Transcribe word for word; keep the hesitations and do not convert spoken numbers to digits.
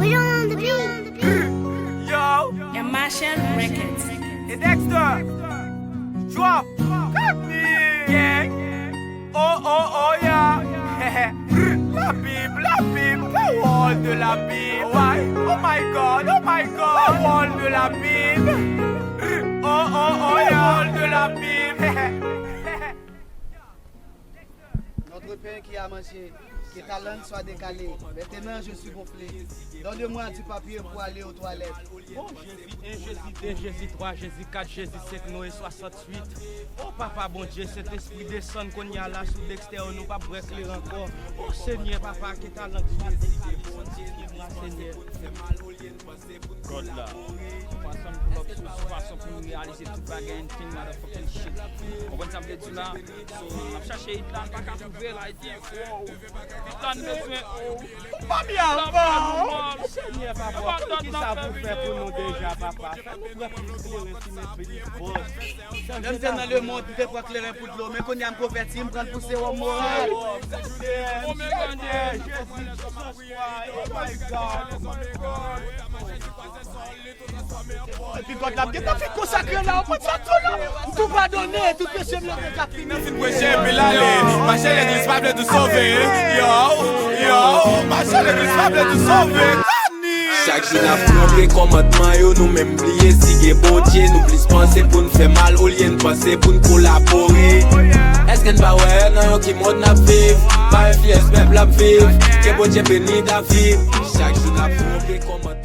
Yo, Yo, Marshall Records. E Dexter. Drop. Gang. Oh, oh, oh, yeah. La Bible, la Bible, parole de la Bible. Why? Oh my God, oh my God, parole de la Bible. Oh, oh, oh, yeah, parole de la Bible. Notre Père qui as à manger, que ta langue soit décalée. Maintenant, je suis gonflé. Donne-moi du papier pour aller aux toilettes. Oh, Jezi en, Jezi de, Jezi twa, Jezi kat, Jezi senk, Noye swasantuit. Oh, Papa Bondye, Sentespri desann kounye a la sou Dexter, nou p ap bwè kleren ankò. Oh, Senyè, Papa, ke ta lang swa dekalé, santifye mwa, Senyè. God la. Fason pou lòk sou fason pou nou reyalize tout bagay and thing motherfucking shit. Konprann sa m vle di la? So, n ap chache it la, n pa ka twouve l, I think. Wow. It la n bezwen, oh. Ou pa byen avan. Senyè, papa, konn ki sa pou fè pou nou deja, papa. Fè nou pran plis kleren sou men big boss. Lè m te nan lemond, m te pran kleren pou dlo, men kounye a m konvèti, m pran l pou sewòm moral. Oh my God. Epi God la, m gentan fin konsakre la, ou konn sa tou la. M tou padone, tout peche m yo deja fini. Fin preche epi l ale. Mache legliz pa vle di sove. Yo, yo, mache legliz pa vle di sove. Koni! Chak jou n ap twonpe kòmandman yo, nou menm bliye si gen Bondye. Nou plis panse pou n fè mal olye n panse pou n kolabore. Èske n pa wè nan yon ki mond n ap viv? Pa enfliyans pèp l ap viv. Ke Bondye beni David. Chak jou n ap twonpe kòmandman